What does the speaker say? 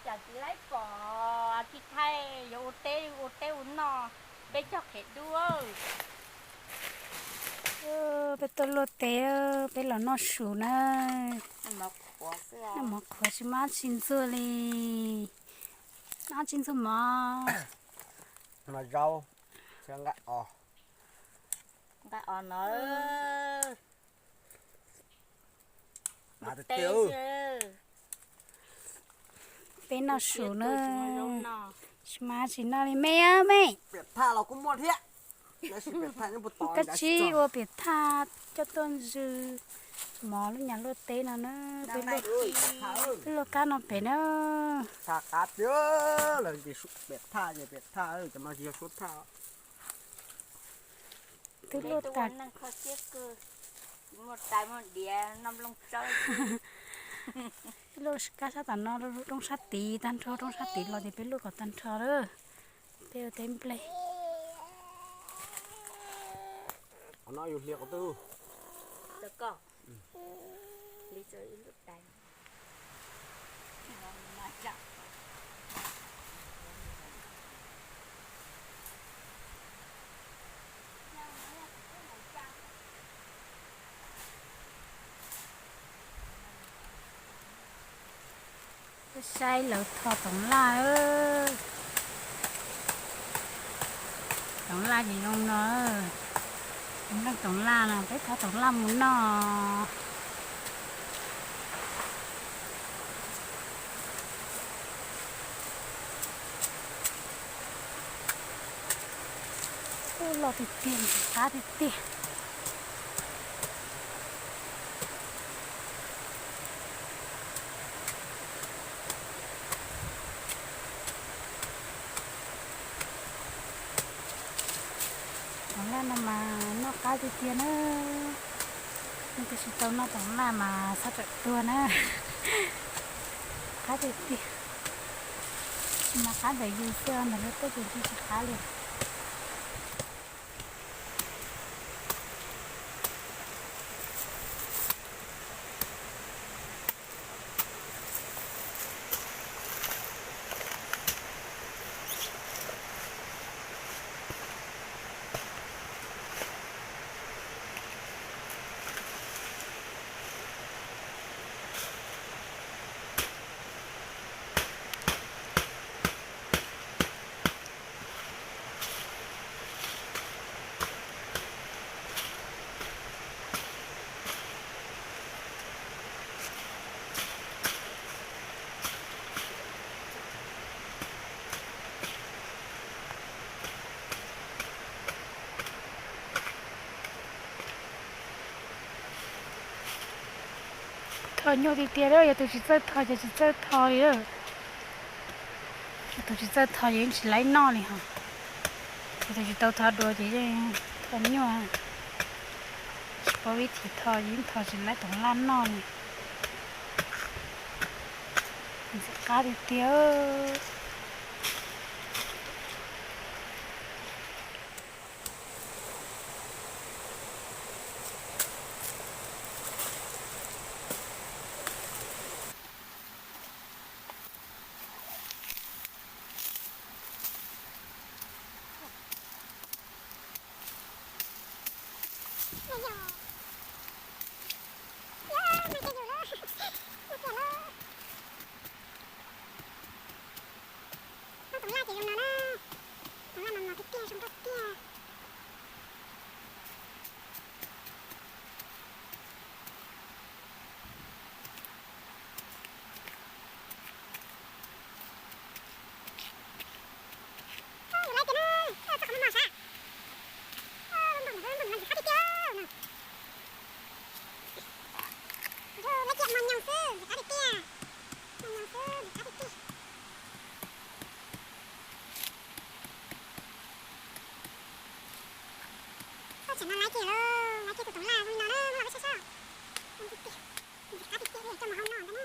Cas tsis laib pom, tsis thaij yuav ua teb ua teb ua noj, peb cog qhiav dub. Peb tuaj luaj teb, peb los noj su na. Noj mov qhuav tsis muaj dab tsi ntxuag li. Noj dab tsi ntxuag mov? Mov zaub, nqaij os. Nqaij os no. Peb noj su na, tsis muaj dab tsi noj li me me. Kab tsib ua piam thaj coj tuaj ntsws mov lub nyam luaj teb no na. Peb luaj kab no pem na. Twb luaj tas. Peb luaj kab sab tom no, roob sab tid tag nrho, roob sab tid los ces peb luaj kom tag nrho lawm. Peb ua teb nplej. Saib lawv tho toov laj. Toov laj ces zoo no. Toov laj, toov laj no peb thov toov laj mus noj. Ub, loj tiag tiag, qab tiag tiag. Toov laj no mas noj qab tiag tiag na. Noj twb tsis tau noj toov laj mas sab tsawm tuag na. Qab tiag tiag. Mas qab ntawm yus xwb, ntawm lub teb ces tsis qab li. Tho nyuaj tiag tiag, yog tus tsis txawj tho ces tsis txawj tho li. Yog tus tsis txawj tho ces yeej tsis laib noj li hos. Yog tus tsis tau tho dua ces yeej tho nyuaj, tsis paub vib thim tho ces yeej tho tsis laib toov laj noj li. Ntxim qab tiag tiag. Toov laj ces zoo no na. Toov laj mas mos tiag tiag, zoo nkauj tiag. Yus laib tiag na, txoj qhov muag mos sab. Npau npau npau no ntxim qab tiag tiag na. Laib kiag mos nyoos xwb ntxim qab tiag tiag. Mos nyoos xwb ntxim qab tiag tiag. Txhob tsam no laib kiag lauj, laib kiag tus toov laj zoo li no na, muab los peb saib seb. Zoo tiag tiag, ntxim qab tiag tiag li, coj mus hau noj ntag na.